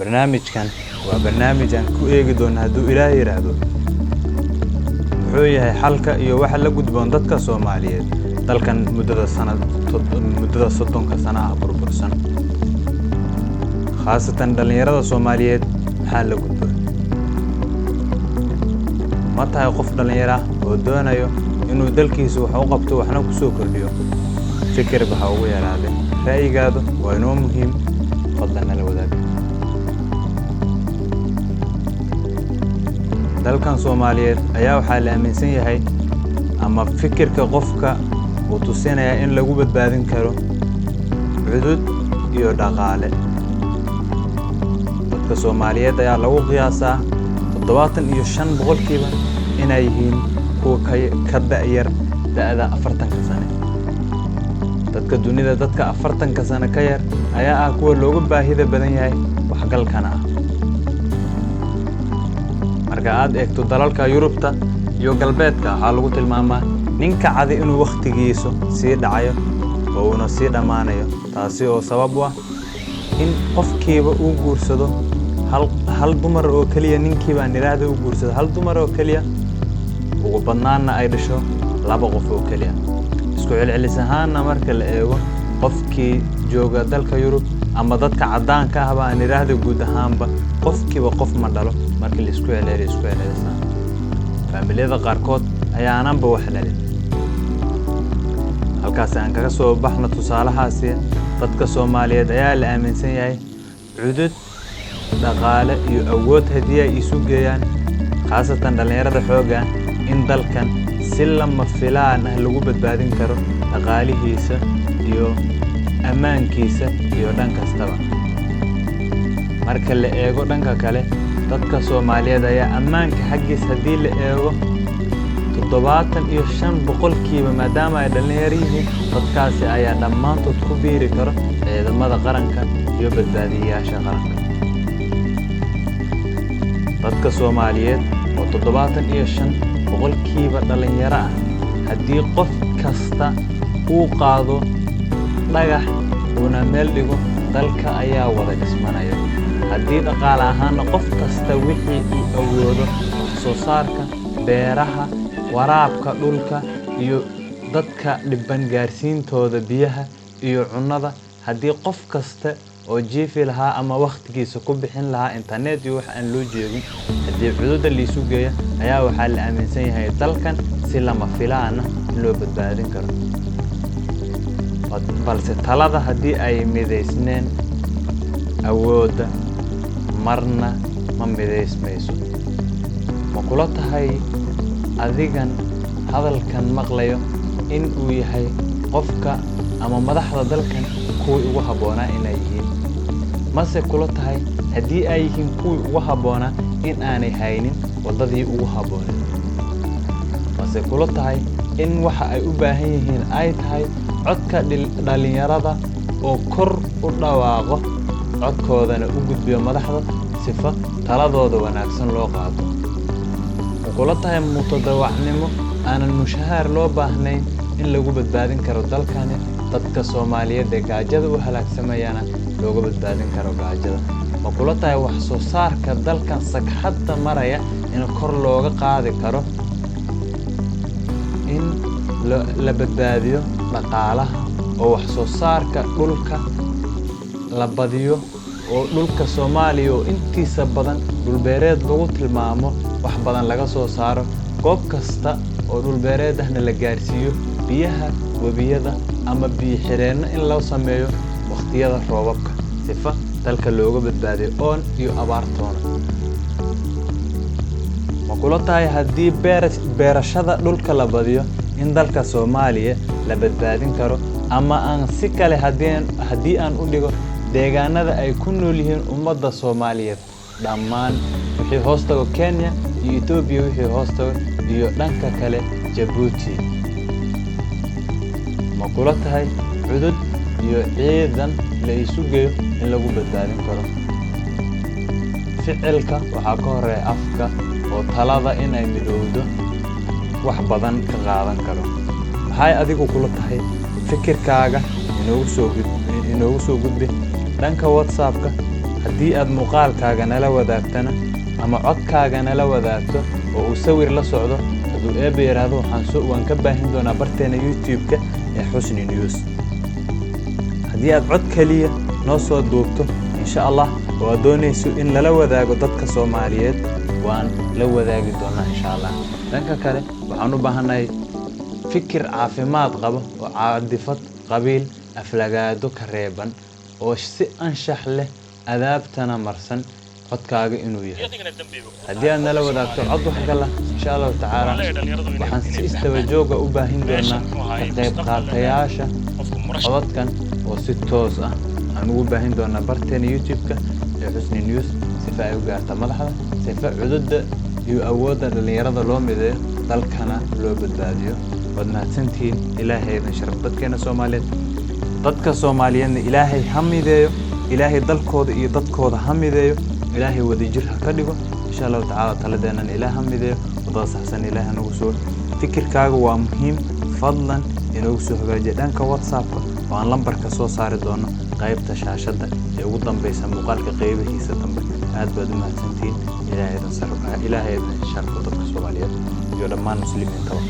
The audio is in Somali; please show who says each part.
Speaker 1: Barnaamijkan waa barnaamij aan ku eegi doono, hadduu Ilaah yidhaahdo, muxuu yahay xalka iyo waxa la gudboon dadka Soomaaliyeed dalkan muddada sanad, muddada 30-ka sano ah burbursan, khaasatan dhallinyarada Soomaaliyeed. Maxaa la gudboon? Ma tahay qof dhallinyaro ah oo doonayo inuu dalkiisa wax u qabto, waxna ku soo kordhiyo? Fikirba ha ugu yaraade, ra'yigaadu waa inoo muhiim. Fadlan nala wadaag. Dalkan Soomaaliyeed ayaa waxaa la aaminsan yahay ama fikirka qofka uu tusinayaa in lagu badbaadin karo cudud iyo dhaqaale. Dadka Soomaaliyeed ayaa lagu qiyaasaa 75% inay yihiin kuwa ka da'yar da'da 40-ka sane. Dadka dunida, dadka 40-ka sano ka yar ayaa ah kuwa loogu baahida badan yahay, waxgalkana ah. Marka aad eegto dalalka Yurubta iyo Galbeedka, waxaa lagu tilmaamaa ninka cadi inuu wakhtigiisu sii dhacayo oo uuna sii dhammaanayo, taasi oo sabab u ah in qofkiiba uu guursado hal dumar oo keliya, ninkiiba aan idhaahda uu guursado hal dumar oo keliya, ugu badnaanna ay dhasho laba qof oo keliya. Isku celcelis ahaanna, marka la eego qofkii jooga dalka Yurub ama dadka caddaanka ahba aan idhaahda, guud ahaanba qofkiiba qof ma dhalo. Marka la isku celceliyo, isku celcelisaan, faamiliyada qaarkood ayaananba wax dhalin. Halkaasi aan kaga soo baxno tusaalahaasi. Dadka Soomaaliyeed ayaa la aaminsan yahay cudud, dhaqaale iyo awood haddii ay isu geeyaan, khaasatan dhallinyarada xoogga, in dalkan si lama filaan ah lagu badbaadin karo dhaqaalihiisa iyo ammaankiisa iyo dhan kastaba. Marka la eego dhanka kale, dadka Soomaaliyeed ayaa ammaanka xaggiis haddii la eego 75%, maadaama ay dhallinyaro yihiin, dadkaasi ayaa dhammaantood ku biiri karo ciidamada qaranka iyo badbaadiyayaasha qaranka. Dadka Soomaaliyeed oo 75% dhallinyaro ah, haddii qof kasta uu qaado dhagax uuna meel dhigo, dalka ayaa wada dhismanaya. Haddii dhaqaale ahaanna qof kasta wixii uu awoodo, wax soo saarka beeraha, waraabka dhulka iyo dadka dhibban gaarsiintooda biyaha iyo cunnada, haddii qof kasta oo jiifi lahaa ama wakhtigiisa ku bixin lahaa internet iyo wax aan loo jeedin, haddii cududa liisu geeya, ayaa waxaa la aaminsan yahay dalkan si lama filaan ah in loo badbaadin karo. Balse talada haddii ay midaysneen, awoodda marna ma midaysmayso. Ma kula tahay adigan hadalkan maqlayo in uu yahay qofka ama madaxda dalkan kuwii ugu habboonaa inay yihiin? Mase kula tahay haddii ay yihiin kuwii ugu habboonaa in aanay haynin waddadii ugu habbooneed? Mase kula tahay in waxa ay u baahan yihiin ay tahay codka dhallinyarada oo kor u dhawaaqo, codkoodana u gudbiyo madaxda sifa taladooda wanaagsan loo qaato? Ma kula tahay mutadawacnimo aanan mushahaar loo baahnayn in lagu badbaadin karo dalkani, dadka Soomaaliyeed ee gaajada u halaagsamayana looga badbaadin karo gaajada? Ma kula tahay wax soo saarka dalkan sagxadda maraya in kor looga qaadi karo in la badbaadiyo dhaqaalaha oo wax soo saarka dhulka la badiyo, oo dhulka Soomaaliya oo intiisa badan dhulbeereed lagu tilmaamo wax badan laga soo saaro, goob kasta oo dhulbeereed ahna la gaarsiiyo biyaha webiyada ama biyo xireenno in loo sameeyo waqtiyada roobabka, sifa dalka looga badbaadiyo oon iyo abaartoona? Ma kula tahay haddii beerashada dhulka la badiyo in dalka Soomaaliya la badbaadin karo? Ama aan si kale haddii aan u dhigo, deegaanada ay ku nool yihiin ummadda Soomaaliyeed dhammaan, wixii hoos tago Kenya iyo Etoobiya, wixii hoos tago iyo dhanka kale Jabuuti, ma kula tahay cudud iyo ciidan la isu geeyo in lagu badbaadin karo? Ficilka waxaa ka horeeya afka, oo talada in ay midowdo wax badan ka qaadan karo. Maxay adigu kula tahay? Fikirkaaga inoogu soo gudbi dhanka WhatsApp-ka. Haddii aad muuqaalkaaga nala wadaagtana ama codkaaga nala wadaagto oo uu sawir la socdo, hadduu Eebbe yidhaahdo, waxaan soo waan ka baahin doonaa barteena YouTube-ka ee Xusni News. Haddii aad cod keliya noo soo duubto, insha Allah, oo aad doonayso in lala wadaago dadka Soomaaliyeed, waan la wadaagi doonaa, insha Allah. Dhanka kale, waxaan u baahannahay fikir caafimaad qabo oo caadifad, qabiil, aflagaado ka reeban, oo si anshax leh, adaabtana marsan codkaaga inuu yahay. Haddii aad nala wadaagto cod wax gala, insha Allahu tacaala, waxaan si isdaba jooga u baahin doonaa ka qayb qaatayaasha codadkan, oo si toos ah aan ugu baahin doonaa barteena YouTube-ka ee Xusni News, sifa ay u gaarta madaxda, sifa cududda iyo awoodda dhallinyarada loo mideeyo, dalkana loo badbaadiyo. Waad mahadsantihiin. Ilaahay idin sharaf. Dadkeena Soomaaliyeed, dadka Soomaaliyeedna Ilaahay ha mideeyo. Ilaahay dalkooda iyo dadkooda ha mideeyo. Ilaahay wadajir ha ka dhigo, insha Allahu tacaala. Taladeennan Ilaah ha mideeyo, wadada saxsan Ilaah ha nagu soo. Fikirkaaga waa muhiim. Fadlan inoogu soo hagaajiya dhanka WhatsAppka oo aan lambarka soo saari doono qaybta shaashadda ee ugu dambeysa muuqaalka qaybihiisa dambe. Aad baad u mahadsantihiin. Ilaahay idin sharfo, Ilaahay idin sharfo, dadka Soomaaliyeed iyo dhammaan muslimiintaba.